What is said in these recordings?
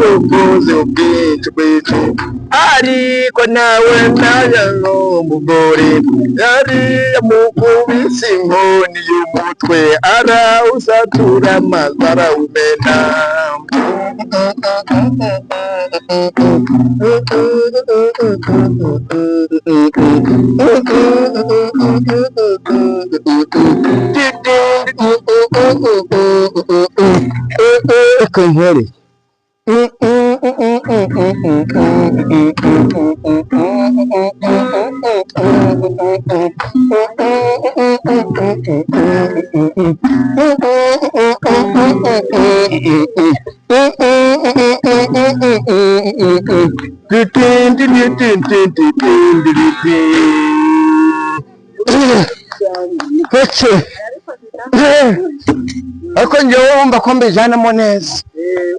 Ubuvuzi ubwinshi bwinshi, ariko nawe nawe umugore yari yamukubise inkoni y'umutwe, arawusatura, amazi arawumena. Reka nkore. Ariko njyewe wumva ko mbijanamo neza.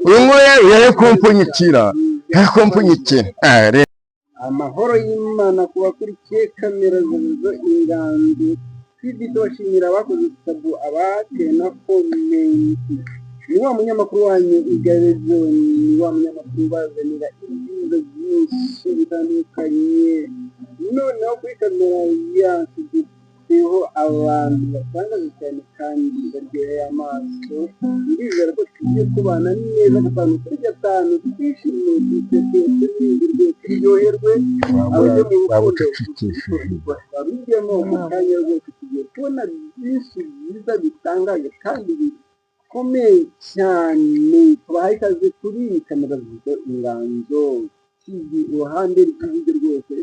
Uyu nguyu yari kumpfunyikira, yari kumpfunyikira. Amahoro y'Imana ku bakurikiye kamera zo Inganzo TV. Tubashimira abakoze sub, abateye na comment. Ni wa munyamakuru wanyu Igabezo, ni wa munyamakuru ubazanira ibyiza byinshi bitandukanye. Noneho kuri kamera yacu dufiteho abantu batangaje cyane kandi baryoheye amaso. Ndizera ko tugiye kubana neza gatanu kuri gatanu, twishime, duseke, tunezerwe, turyoherwe. Abajya mu rukundo babijyemo mu kanya rwose. Tugiye kubona byinshi byiza bitangaje kandi bikomeye cyane. Tubahaye ikaze kuri kamera zo Inganzo TV. Uruhande rw'iburyo rwose,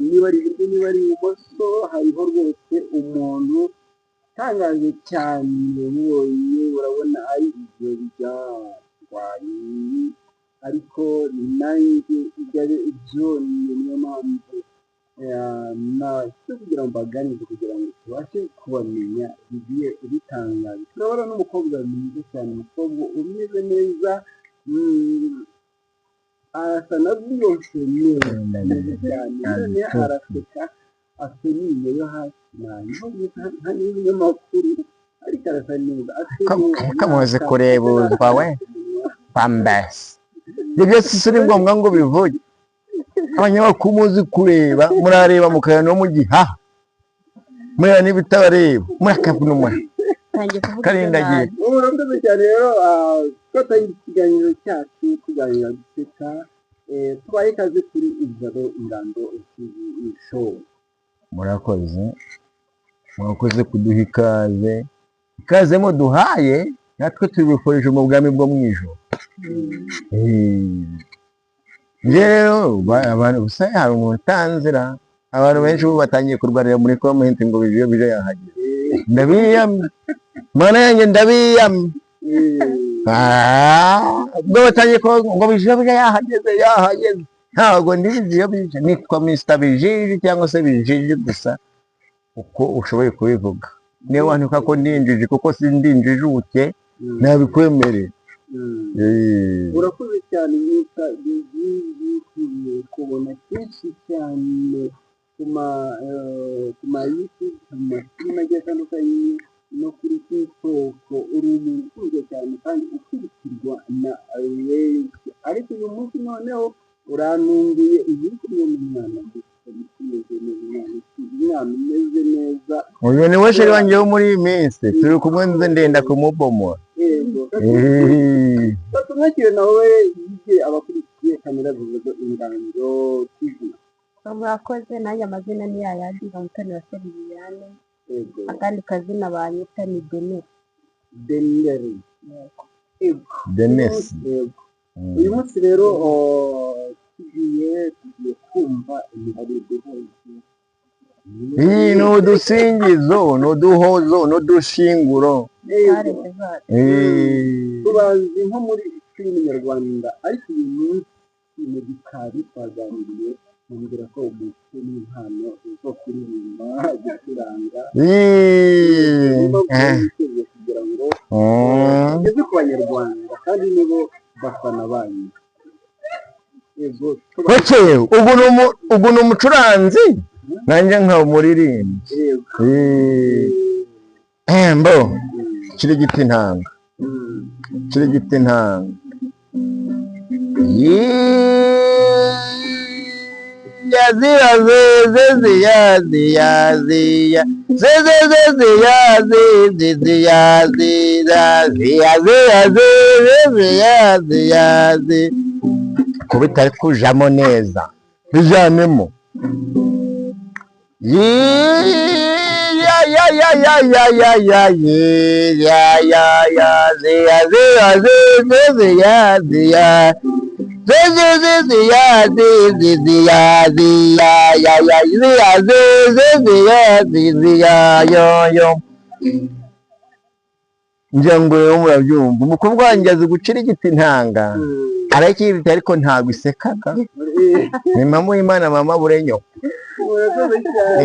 niba ari iburyo, niba ari ibumoso, hariho rwose umuntu utangaje cyane. Mubonye urabona ari ibyo byarwanye, ariko nanjye Igabe John, niyo mpamvu nashyize kugira ngo mbaganirize, kugira ngo tubashe kubamenya bigiye bitangaje. Turabona n'umukobwa mwiza cyane, umukobwa umeze neza, arasa na Beyonce neza neza cyane. None araseka, afite n'inyo yo hasi, nta n'ibinyamakuru, ariko arasa neza, afite Kamuzi kurebuzwa we bambasi. Ibyo byose si ngombwa ngo bivuge. Abanyamakuru muzi kureba, murareba mukareba no mu gihaha, mureba n'ibitabareba, murakavunumura. Ntangiye kuvuga ibyo Karindagiye. ntazi. Murakoze cyane rero. Twatangiye ikiganiro cyacu, tuganira, duseka. Tubaye ikaze kuri Ijabo Ingando TV Show. Murakoze, murakoze kuduha ikaze. Ikaze muduhaye natwe tubikoresha mu bwami bwo mu ijuru. Njye rero abantu gusa, hari umuntu utanzira. Abantu benshi ubu batangiye kurwarira muri comment ngo bijo bijo yahageze. Ndabiyamye, Mana yanjye, ndabiyamye. Ubwo batangiye kuvuga ngo bijo bijo yahageze, yahageze. Ntabwo ndi Bijo Bijo, nitwa Mr Bijiji cyangwa se Bijiji gusa, uko ushoboye kubivuga. Niba wantuka ko ndi injiji, kuko si ndi injijuke, nabikwemerera. Urakoze cyane mwita Bijiji. Kubona kenshi cyane ku ma YouTube, ku mafilime agiye atandukanye no kuri TikTok, uri umuntu ukunzwe cyane kandi ukurikirwa na benshi. Ariko uyu munsi noneho urantunguye, uyu uri kumwe n'umwana muto umeze neza, umwana umeze neza. Uyu ni we chéri wanjye wo muri iyi minsi turi kumwe, nze ndenda kumubomora. Yego. Tumwakire nawe yige abakurikiye kamera zivuga Inganzo TV. Murakoze. Nanjye amazina ni yayandi, Umutoni wa Liliane. Yego. Akandi kazina banyita ni Denise. Deneri. Yego. Denise. Yego. Uyu munsi rero, oh, tugiye kumva imibare duhuze. Iyi ni udusingizo, ni uduhozo n'udushinguro. Yego. Zacu. Tubazi nko muri filime nyarwanda, ariko uyu munsi mu gikari twaganiriye, mubwira ko mufite n'impano zo kuririmba, gucuranga. Niyo mpamvu mwiteguye kugira ngo tugeze ku Banyarwanda, kandi nibo bafana banyu. Yego. Okay, ubu ni umucuranzi, nanjye nkaba umuririmbyi. Yego. Mbo kiri giti intanga, kiri giti intanga. Ya ziya ze ze ziya ziya ziya ze ze ze ziya ze ze ziya ziya ziya ziya ze ze ziya ziya ze. Kuba itari kujamo neza bijanemo. Ya ya ya ya ya ya ya ya ya ya ziya ziya ze ze ziya ziya ze ze ze ziya ze ze ziya ziya ya ya ziya ze ze ziya ze ziya yo yo. Ngira ngo rero murabyumva, umukobwa wanjye azi gucira igiti intanga, arakirita ariko ntabwo isekaga. Ni mama w'Imana, mama burenyo. Murakoze cyane.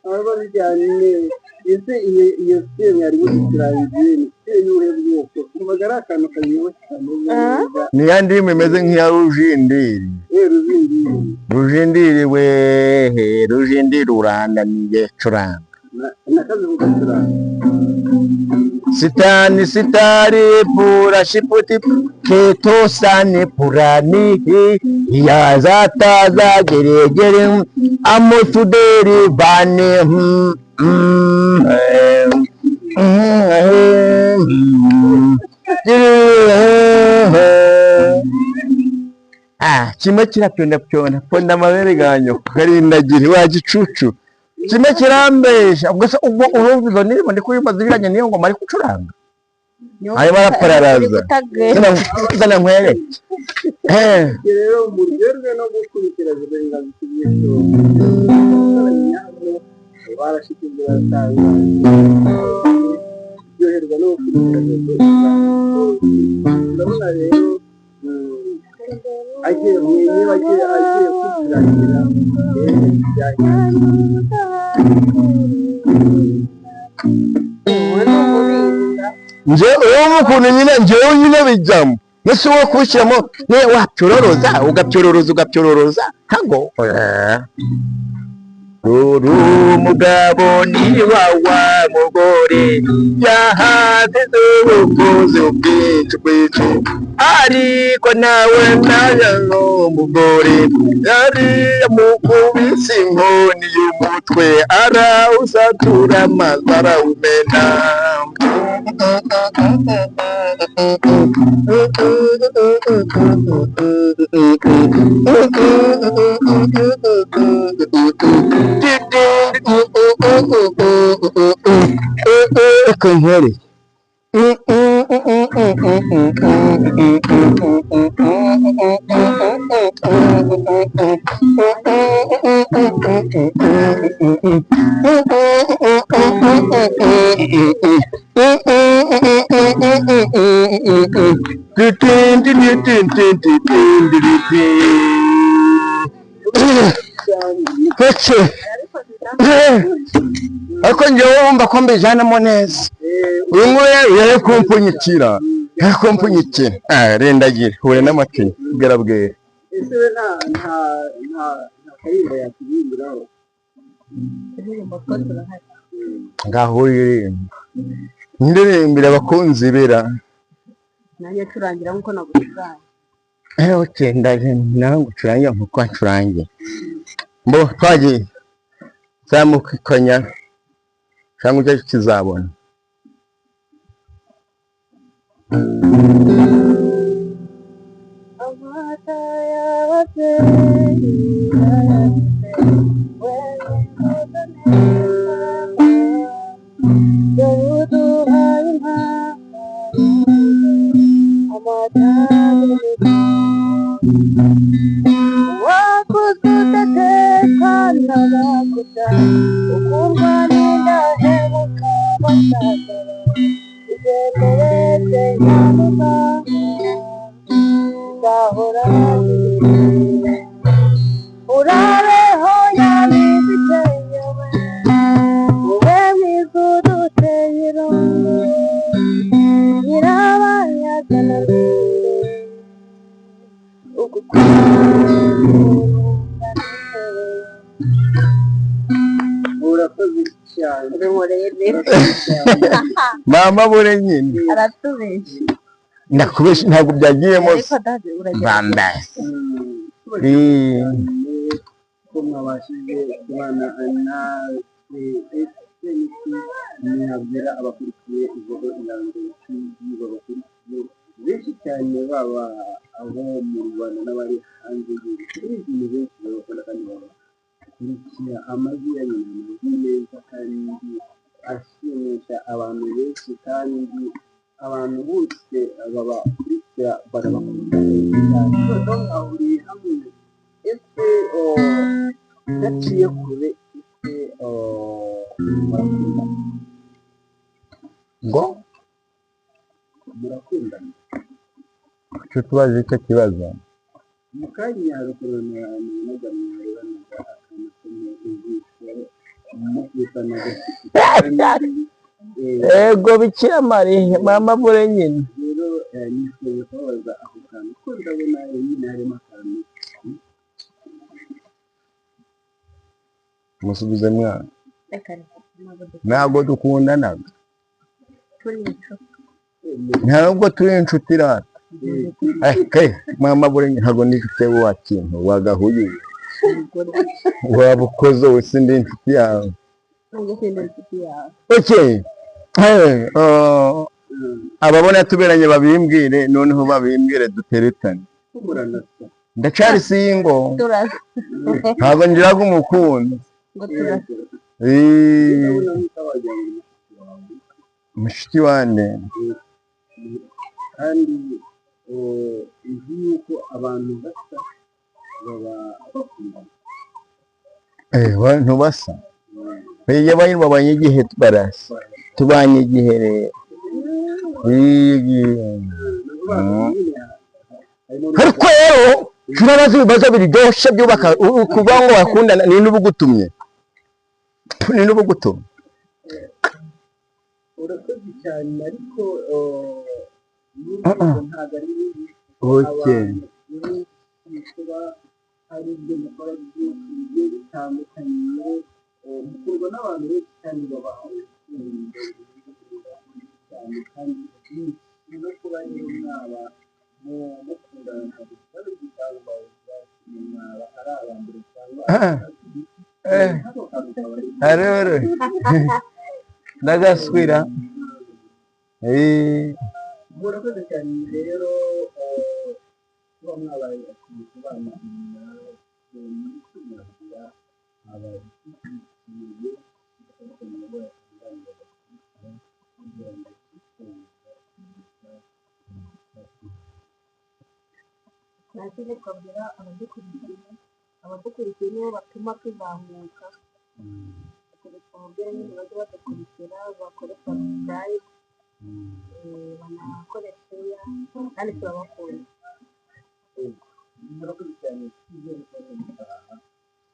Murakoze cyane. Ese iyo sitire mwari muducurangiye ni sitire y'ubuhe bwoko? Kumvaga ari akantu karyoshye kameze neza. Ni ya ndirimbo imeze nk'iya Rujindiri. Rujindiri. Rujindiri wehe, Rujindiri urananiye curanga. Nakazi kugacuranga. Sitani sitari pura shiputi keto sani purani ya zata za gere gere amotuderi bane. Ah, kimwe kirapyonda pyonda ponda amabere ganyo karindagira wa gicucu, kimwe kirambesha. Ubwo se ubwo urumva izo ndirimbo ndi kuririmba zijyanye n'iyo ngoma ari gucuranga, arimo arapararaza. Zana nkwereke. Rero muryoherwe no gukurikira Inganzo TV Show. Barashikiye baratanga, kuryoherwa no gukurikira Inganzo. Ndabona rero agiye niba agiye kwicurangira Njyewe ukuntu nyine njyewe nyine bijyamo mbese wowe kubishyiramo wapyororoza ugapyororoza ugapyororoza ntago. Uri umugabo ni wa mugore yahaze ubukozi bwinshi bwinshi, ariko nawe nawe umugore yari yamukubise inkoni y'umutwe arawusatura maze arawumena. Nkore ariko njyewe wumva ko mbijanamo neza. Uyu nguyu yari kumpfunyikira, yari kumpfunyikira. Rindagira hure n'amacinya bwerabwera. Ese we nta nta nta nta karirimbo yakirimbiraho? Ngaho uririmba ndirimbira abakunzi bera. Nanjye curangira nkuko nagucuranga. Okay, ndaje nawe ngucurangira nkuko ncurangiye. Mbo twagiye zamukikanya cyangwa icyo kizabona. Amata y'ababyeyi wakuze udatekana bakuta ukundwa n'indahemuka basaza igendereze nyamuka nzahora urabeho nyabizi icyenyewe ube mwiza uduteye irungu nyirabanyagana Urakoze cyane. Mama bure nyine aratubeshya. Ndakubesha, ntabwo byagiyemo. Ariko dade uragerageza. Mbambasi. Tubashimiye ko mwabashije kubana natwe. Ese niki mwabwira abakurikiye Ijoro Inganzo TV, babakurikiye benshi cyane, baba abo mu Rwanda n'abari hanze y'igihugu? Ni benshi babakunda kandi babakurikira. Amajwi yanyu ni amajwi meza kandi ashimisha abantu benshi, kandi abantu bose babakurikira barabakunda cyane. Noneho mwahuriye hamwe, ese ntaciye kure, ese murakundana? Ngo? Murakundana? Icyo tubaje, icyo kibazo. Mu kanya hari ukuntu nabonaga mwarebanaga akantu kamwe ijisho, mukubitana agatoki. Ego Bikira Mariya, mama bure nyine. Rero nifuje kubabaza ako kantu ko ndabona nyine harimo akantu. Musubize mwana. Reka reka, ntabwo Ntabwo dukundanaga. Turi inshuti. Ntabwo turi inshuti rata. Eh, mama bure, ntabwo ndi inshuti yawe, wa kintu wagahuye waba ukoze we, sindi inshuti yawe. Nubwo sindi inshuti yawe. Okay. Ababona tuberanye babimbwire, noneho babimbwire duteretane. Ko muranasa. Ndacari single. Turasa. Ntabwo ngiraga umukunzi. Ngo turasa. Ndabona nk'uko wagira ngo ni mushiki wawe. Mushiki wande? Kandi nzi yuko abantu basa baba bakundana. Abantu basa, iyo abantu babanye igihe barasa, tubanye igihe rero. Ariko rero turabaza ibibazo biryoshye byubaka. Kuvuga ngo bakundana, ni n'ubugutumye, ni n'ubugutumye. Urakoze cyane, ariko n'ubu ntabwo ari bibi. Abantu benshi kuba hari ibyo mukora byinshi bigiye bitandukanye, mukurwa n'abantu benshi kandi babaha urukundo cyane kandi byinshi. No kuba rero mwaba mukundana ntabwo kibazo gitangaza, mwaba ari aba mbere cyangwa aba kabiri. Ako kantu kaba ari Aroro ndagaswira. Murakoze cyane rero kuba mwabaye kubana natwe muri kwinangira abadukurikiye batandukanye bayatangaza kugira ngo twumva. Nta kindi twabwira abadukurikiye. Abadukurikiye nibo batuma tuzamuka. Twabwira nyine bajye badukurikira, bakore subscribe, banakore share, kandi turabakunda. Murakoze cyane. Twizere ko mutaha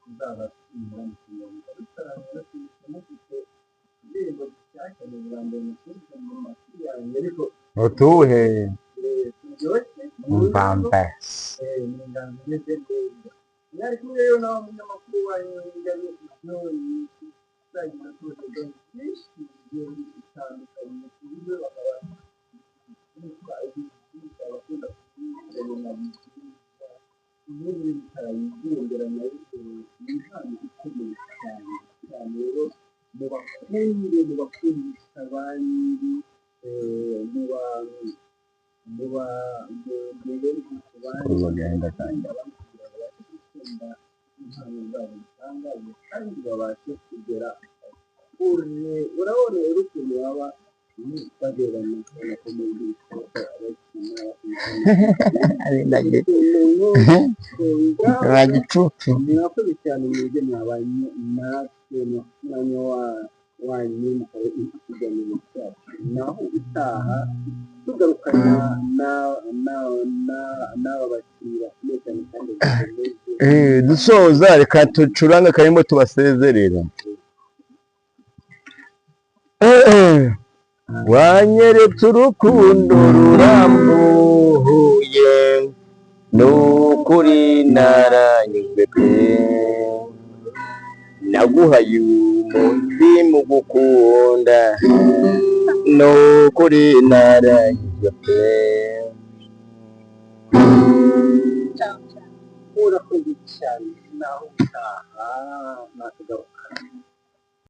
tuzabashimira mu kinyarwanda bitarangwa mufite indirimbo zishyashya. Ni ubwa mbere musubiza mu matwi yanjye, ariko Utuhe? Turyoshye. Mbambasi. Ni inganzo imeze neza. Mwari kumwe rero nawe umunyamakuru wanyu Ngabe John. Tuzagira tubagezaho byinshi bigiye bitandukanye, ku buryo bakaba bitwa ibintu abakunda kubyibona byiza n'ubu bitarayigendera nayo. Ni impano ikomeye cyane cyane. Rero mubakunde, mubakundisha abandi, muba muba mubereke ku bandi. Ubu agahinda kanjye. Abandi kugira ngo babashe gukunda impano zabo zitangaje kandi babashe kugera kure. Urabona rero ukuntu baba barebana, ubona ko muri bakina. Nta gicucu. Mwakoze cyane mwebwe mwabanye natwe mu mwanya wanyu mukaba ikiganiro cyacu. Naho utaha tugarukana n'aba bakinnyi bakomeye cyane kandi bakomeye. Dusoza, reka ducurange akarimo tubasezerera. Wanyeretse urukundo rurambuye, nukuri naranyuzwe pe. Naguhaye umutima ugukunda, nukuri naranyuzwe. Plaît. Ciao, ciao. Urakoze cyane, naho utaha, nakagaruka.